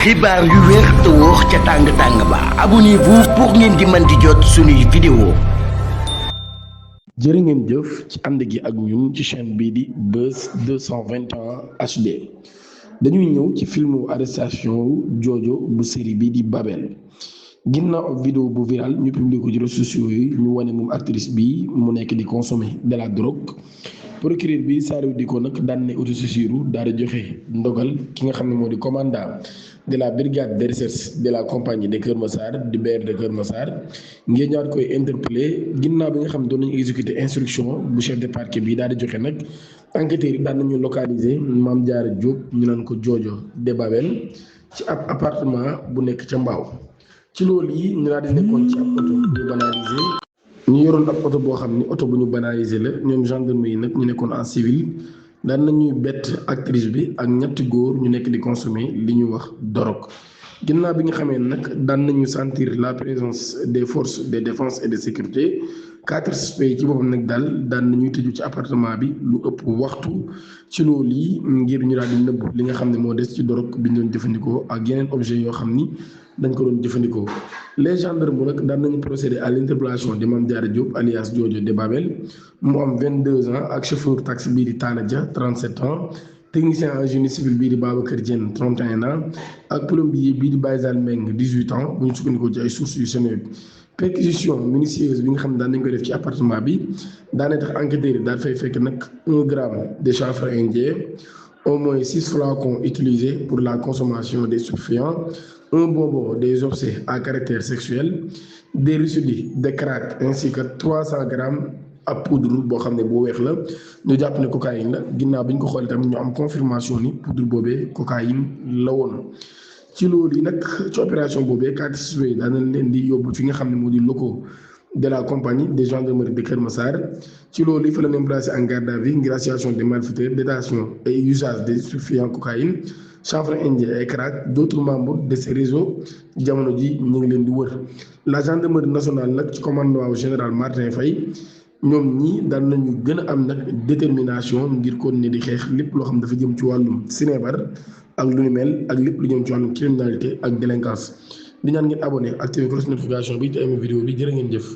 xibaar yu wér te wóor ca tàng-tàng ba abonnez-vous pour ngeen di mën di jot suñuy vidéo. jërë ngeen jëf ci ànd gi ak ñun ci chaîne bii di Buzz 221 HD dañuy ñëw ci filmu arrestation wu Jojo bu série bii di Babel ginnaaw vidéo bu viral ñu publié ko ci réseaux sociaux yi ñu wane moom actrice bi mu nekk di consommer de la drogue. procureur bi Saliou Dicko nag daan ne autosaisir daal di joxe ndogal ki nga xam ne moo di commandant de la brigade de recherche de la compagnie de Kër Massar di BR de Kër Massar ngir ñaar koy interpellé ginnaaw bi nga xam ne doon nañu exécuter instruction bu chef de parquet bi daal di joxe nag enquêteurs yi daan nañu localiser Mame Diarra Diop ñu naan ko Jojo de Babel ci ab appartement bu nekk ca Mbao ci loolu yi ñu daal di nekkoon ci ab oto ñu banalisé. ñu yoroon ab oto boo xam ni oto bu ñu banalisé la ñoom gendarmerie yi nag ñu nekkoon en civil daan nañuy bett actrice bi ak ñetti góor ñu nekk di consommer li ñu wax drogue. ginnaaw bi nga xamee nag daan nañu sentir la présence des forces de défense et de sécurité 4 suspects yi ci boppam nag daal daan nañuy tëju ci appartement bi lu ëpp waxtu ci loolu yi ngir ñu daal di nëbb li nga xam ne moo des ci drogue bi ñu doon jëfandikoo ak yeneen objet yoo xam ni dañ ko doon jëfandikoo. les gendarmes nag daan nañu procéder à l'interpellation de Mame Diarra Diop alias Jojo de Babel mu am 22 ans ak chauffeur taxi bii di Talla Dia 37 ans technicien en génie civil bii di Babacar Diène 31 ans ak plombier bii di Baysal Meng 18 ans bu ñu sukkandikoo ci ay sources yu Seneweb. perquisition minutieuse bi nga xam ne daan nañ ko def ci appartement bi daanay tax enquêteurs yi daal fay fekk nag 1 gramme de chanvre indien au moins 6 flacons utilisés pour la consommation des stupéfiants, un bonbon des objets à caractère sexuel, des résidus de crack ainsi que 300 grammes ab poudre boo xam ne bu weex la ñu jàpp ne cocaïne la ginnaaw bi ñu ko xoolee tamit ñu am confirmation ni poudre boobee cocaïne la woon. ci loolu yi nag ci opération boobee 4 suspects yi daan nañ leen di yóbbu fi nga xam ne moo di locaux de la compagnie des gendarmeries de Kër Massar ci loolu il fa la leen placé en garde à vue ngir association des malfaiteurs détention et usage des stupéfiants cocaïne chanvre indien et crack d'autres membres de ce réseau jamono ji ñu ngi leen di wër. la gendarmerie nationale nag ci commandement général Martin Faye ñoom ñi daan nañu gën a am nag détermination ngir continuer di xeex lépp loo xam dafa jëm ci wàllum sinébar ak lu ni mel ak lépp lu jëm ci wàllum criminalité ak délinquance di ñaan ngeen abonné activé cloche notification bi te aimé vidéo bi jërë ngeen jëf.